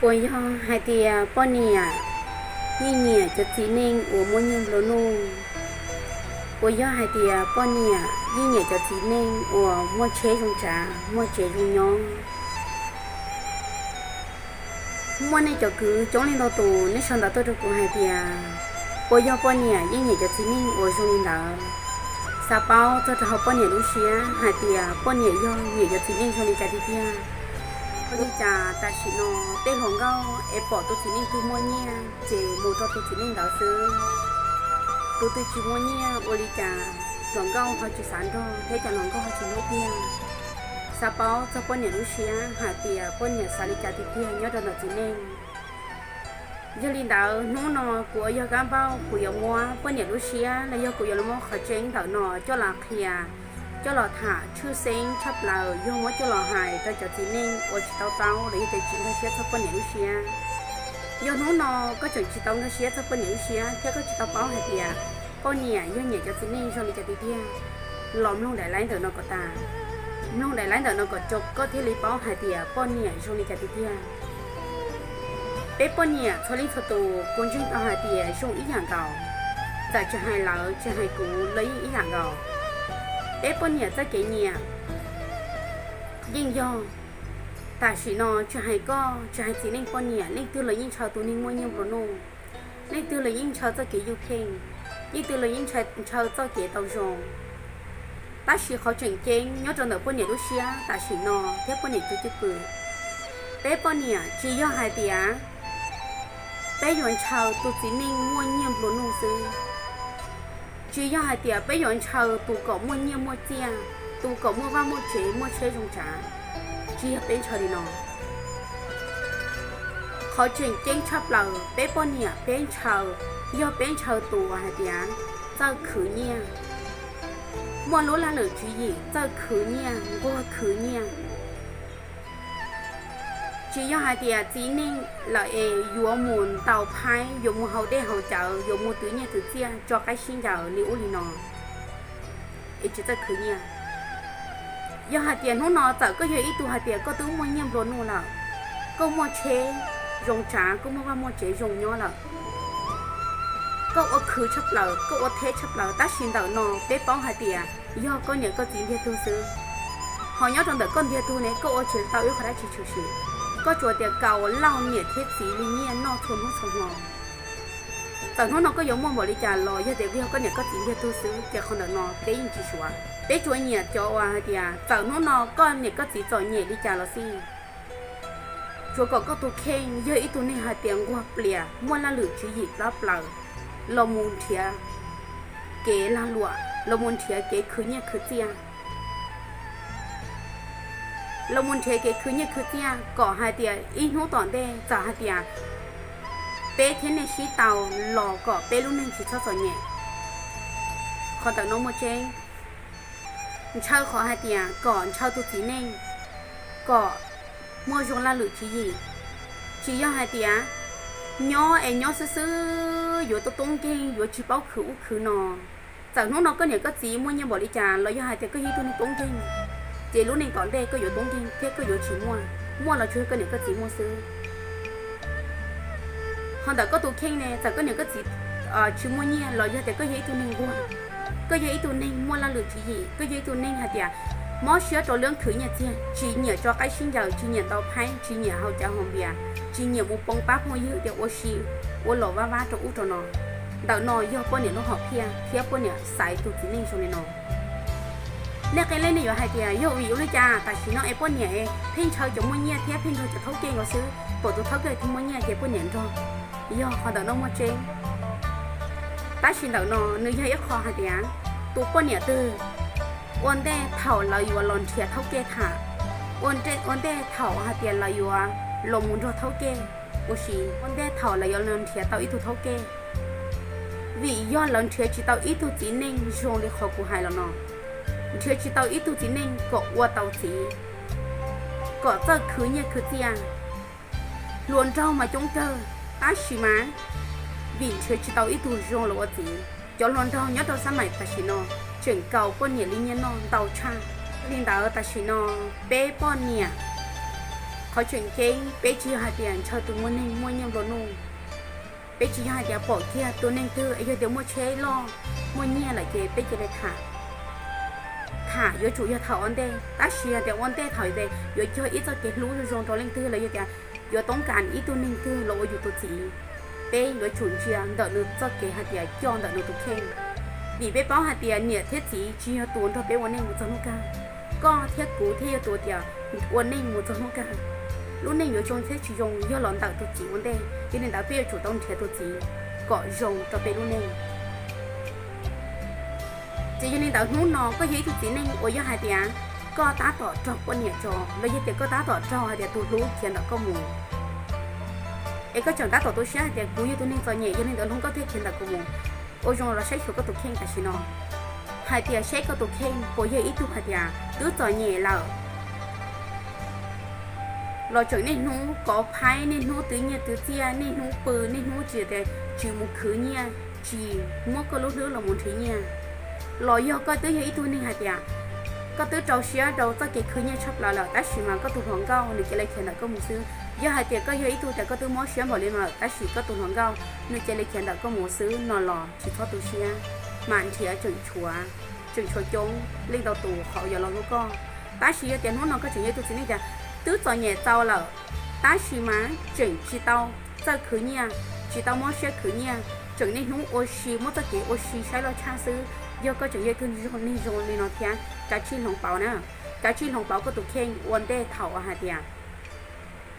Puas yog hais tias poj niam yeej nyiam cov txiv neej uas muaj nyiaj nplua nuj? Puas yog hais tias poj niam yeej nyiam cov txiv neej uas muaj tsheb zoo tsav, muaj tsev zoo nyob? Muaj nej cov kwv coob leej ntau tus nej sau ntawv tuaj rau kuv hais tias, puas yog poj niam yeej nyiam cov txiv neej uas zoo li ntawd? Xav paub txog rau hauv poj niam lub siab hais tias poj niam yog nyiam cov txiv neej zoo li cas tiag tiag. Ua li cas tam sim no tej hluas nkauj es pom tus txiv neej twg muaj nyiaj ces mus rau tus txiv neej ntawd xwb? Tus twg tsis muaj nyiaj ua li cas hluas nkauj ho tsis xav nrog thiab cas hluas nkauj ho tsis hlub tiag? Xav paub txog poj niam lub siab hais tias poj niam xav li cas tiag tiag nyob rau ntawm txiv neej. Yog li ntawd hnub no kuv uas yog Kab Npauj kuv yuav muab poj niam lub siab los yog kuv yuav los muab qhov tseeb ntawm no coj los qhia, coj los tham tshwj xeeb tshaj plaws yog muab coj los hais rau cov txiv neej uas tsis tau taub los yog tias tsis nkag siab txog poj niam lub siab. Yog hnub no koj tseem tsis tau nkag siab txog poj niam lub siab thiab koj tsis tau paub hais tias poj niam yog nyiam cov txiv neej zoo li cas tiag tiag, los mloog daim live ntawm no kom tas. Mloog daim live ntawm no kom tso koj thiaj li paub hais tias poj niam zoo li cas tiag tiag. Peb poj niam txhua leej txhua tus kuv ntseeg tau hais tias zoo ib yam nkaus, txawm tsis hais lawv tsis hais kuv los yeej ib yam nkaus. Peb poj niam txoj kev nyiam yeej yog, tam sim no tsis hais koj tsis hais txiv neej poj niam, leej twg los yeej ntshaw tus neeg muaj nyiaj nplua nuj, leej twg los yeej ntshaw txoj kev ywj pheej, leej twg los yeej ntshaw txoj kev tau zoo. Tab sis qhov tseem ceeb nyob rau ntawm poj niam lub siab tam sim no thiab poj niam tus cwj pwm, peb poj niam tsis yog hais tias peb yuav ntshaw tus txiv neej muaj nyiaj nplua nuj xwb, tsis yog hais tias peb yuav ntshaw tus kom muaj nyiaj muaj txiaj, tus kom muaj vaj muaj tsev muaj tsheb zoo tsav, tsis yog peb ntshaw li no. Qhov tseem ceeb tshaj plaws peb poj niam peb ntshaw, yog peb ntshaw tus uas hais tias txawj khwv nyiaj, muaj lub laj lwm tswv yim txawj khwv nyiaj nquag khwv nyiaj. Tsis yog hais tias txiv neej lawm es yuav mus ntaus phaib, yuav mus haus dej haus cawv, yuav mus twv nyiaj twv txiaj tso qaib sib ncaws li ub li no es tsis txawj khwv nyiaj. Yog hais tias hnub no txawm koj yog ib tug hais tias koj twb muaj nyiaj nplua nuj lawm, koj muaj tsheb zoo tsav, koj muaj vaj muaj tsev zoo nyob lawm, koj ua khwv tshaj plaws, koj ua theb tshaj plaws, tab sis ntawm no peb paub hais tias yog koj niam koj txiv ntiag tug xwb. Ho nyob rau ntawm koj ntiag tug ne koj ua tsis tau ib qho dab tsi tshwm sim, koj tsuas tias kaus lauj niam thiab txiv li nyiaj noj txhua hnub txhua hmo. Txawm hnub no koj yuav muaj npaum li cas los yog tias yog koj niam koj txiv ntiag tug xwb ces qhov ntawm no peb yeej tsis suav. Peb tsuas nyiam cov uas hais tias txawm hnub no koj niam koj txiv txom nyem li cas los xij, tsuav kom koj tus kheej yog ib tug neeg hais tias nquag plias muaj laj lwm tswv yim plab plaws, los mus nrhiav kev lag luam, los mus nrhiav kev khwv nyiaj khwv txiaj, los mus nrhiav kev khwv nyiaj khwv txiaj kom hais tias ib hnub tom ntej txawm hais tias peb thiab nej sib tau los kom peb lub neej tsis txhob txom nyem. Qhov ntawm no muaj tseeb. Ntshaw qhov hais tias kom ntshaw tus txiv neej kom muaj zoo laj lwm tswv yim, tsis yog hais tias nyob es nyob xwb xwb yuav tub tub nkeeg yuav tsis paub khwv ub khwv no. Txawm hnub no koj niam koj txiv muaj nyiaj npaum li cas los yog hais tias koj yog ib tug neeg tub nkeeg ces lub neej tom ntej koj yuav tub nkeeg thiab koj yuav tsis muaj, muaj los tsuas yog koj niam koj txiv muaj xwb. Ho ntawm koj tus kheej ne, txawm koj niam koj txiv tsis muaj nyiaj los yog tias koj yog ib tug neeg nquag, koj yog ib tug neeg muaj laj lwm tswv yim, koj yog ib tug neeg hais tias mob siab rau lub khwv nyiaj txiag, tsis nyiam tso qaib sib ncaws, tsis nyiam ntaus phaib, tsis nyiam haus cawv haus npias, tsis nyiam mus poob pab phooj ywg tias ua si, ua los vab vab rau ub rau no. Ntawm no yog poj niam lub hom phiaj thiab poj niam xaiv tus txiv neej zoo li no. Nej qee leej nej yuav hais tias yog vim ua li cas tam sim no es poj niam pheej ntshaw cov muaj nyiaj thiab pheej nrog cov thaub kej nkaus xwb, pom tus thaub kej twg muaj nyiaj ces poj niam nrog. Yog qhov ntawm no muaj tseeb, tab sis ntawm no nws yog ib qho hais tias tus poj niam twg ua ntej thaum lawv yuav los nrhiav thaub kej tham, ua ntej thaum hais tias lawv yuav los mus nrog thaub kej ua si, ua ntej thaum lawv yuav los nrhiav tau ib tug thaub kej. Vim yog lawv nrhiav tsis tau ib tug txiv neej zoo li qhov kuv hais los no, nrhiav tsis tau ib tug txiv neej kom ua tau txiv, kom txawj khwv nyiaj khwv txiaj. Hluas nraug mas coob kawg, tab sis mas vim nrhiav tsis tau ib tug zoo los ua txiv, cov hluas nraug nyob rau xab maim tam sim no tseem kaus poj niam li nyiaj noj ntau tshaj. Li ntawd tam sim no peb poj niam Qhov tseem ceeb peb tsis yog hais tias ntshaw tus muaj neeg muaj nyiaj nplua nuj. Peb tsis yog hais tias pom kiag tus neeg twg es yog tias muaj tsheb loj, muaj nyiaj lawm ces peb cia li tham. Tham yuav tsum yog thaum ua ntej, tab sis hais tias ua ntej thaum yuav cog ib txoj kev hlub zoo zoo rau leej twg los yog tias yuav toob kas ib tug neeg twg los ua yus tus txiv, peb yuav tsum ntsia ntawm nws txoj kev hais tias coj ntawm nws tus kheej. Vim peb paub hais tias niam thiab txiv tsis yog tus nrog peb ua neej mus txog hnub kawg, koj thiab kuv thiaj yog tus tias ua neej mus txog hnub kawg. Lub neej yuav zoo thiab tsis zoo yog los ntawm tus txiv ua ntej, yog li ntawd peb yuav tsum tau nrhiav tus txiv kom zoo rau peb lub neej. Ces yog li ntawd hnub no koj yog ib tug txiv neej uas yog hais tias koj tab tom raug poj niam tso los yog tias koj tab tom raug hais tias tus hlub khiav ntawm koj mus, es koj tseem tab tom tu siab hais tias kuv yog tus neeg txom nyem, yog li ntawd hlub koj thiaj khiav ntawm kuv mus. Ua zoo los saib xyuas koj tus kheej tam sim no, hais tias saib koj tus kheej puas yog ib tug hais tias twb txom nyem lawm los tseem niaj hnub kov phaib, niaj hnub twv nyiaj twv txiaj, niaj hnub pw, niaj hnub tsis, tsis mus khwv nyiaj, tsis muab koj lub hlwb los mus nrhiav nyiaj. Los yog koj twb yog ib tug neeg hais tias koj twb rau siab rau txoj kev khwv nyiaj tshaj plaws lawm tab sis mas koj tus hluas nkauj nws cia li khiav ntawm koj mus xwb. Yog hais tias koj yog ib tug tias koj twb mob siab npaum li no lawm tab sis koj tus hluas nkauj nws cia li khiav ntawm koj mus xwb no los tsis txhob tu siab, mam nrhiav tseem tshuav, tseem tshuav coob leej ntau tus qhov yuav los hlub koj. Tab sis yog tias hnub no koj tseem yog ib tug txiv neej tias twb txom nyem txaus lawm tab sis mas tseem tsis tau txawj khwv nyiaj, tsis tau mob siab khwv nyiaj, tseem niaj hnub ua si muab txoj kev ua si saib loj tshaj xwb. Yog koj tseem yog ib tug neeg zoo li no thiab, kav tsij hloov pauv na, kav tsij hloov pauv koj tus kheej ua ntej thaum uas hais tias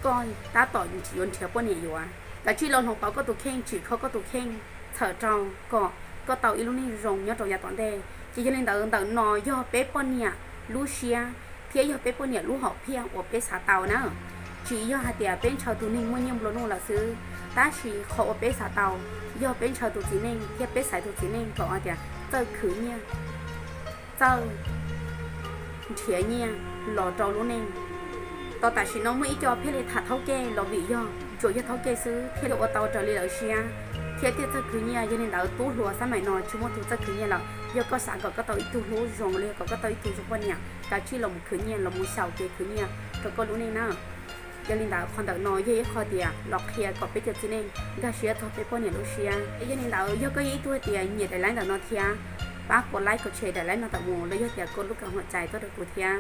koj tab tom yuav nrhiav poj niam yuav. Kav tsij los hloov pauv koj tus kheej, tsim kho koj tus kheej, txhawm rau kom koj tau ib lub neej zoo nyob rau yav tom ntej. Ces yog li ntawd ntawm no yog peb poj niam lub siab thiab yog peb poj niam lub hom phiaj uas peb xav tau na. Tsis yog hais tias peb ntshaw tus neeg muaj nyiaj nplua nuj lawm xwb, tab sis qhov uas peb xav tau yog peb ntshaw tus txiv neej thiab peb xaiv tus txiv neej kom hais tias txawj khwv nyiaj, txawj nrhiav nyiaj los rau lub neej. Tau tam sim no muaj ib co pheej li tham thaub kej los vim yog tsuas yog thaub kej xwb thiaj li ua tau raws li lawv siab thiab thiaj txawj khwv nyiaj. Yog li ntawd tub hluas xab maim no tsis muaj tus txawj khwv nyiaj lawm. Yog koj xav kom koj tau ib tug hlub zoo los yog kom koj tau ib tug zoo poj niam, kav tsij los mus khwv nyiaj, los mus xyaum kev khwv nyiaj rau koj lub neej na. Yog li ntawd qhov ntawm no yog ib qho tias los qhia kom peb cov txiv neej nkag siab txog peb poj niam lub siab. Yog li ntawd yog koj yog ib tug hais tias nyiam daim live ntawm no thiab, pab kom like kom share daim live no tawm mus los yog tias kom lub kaum hom cai tuaj rau kuv thiab.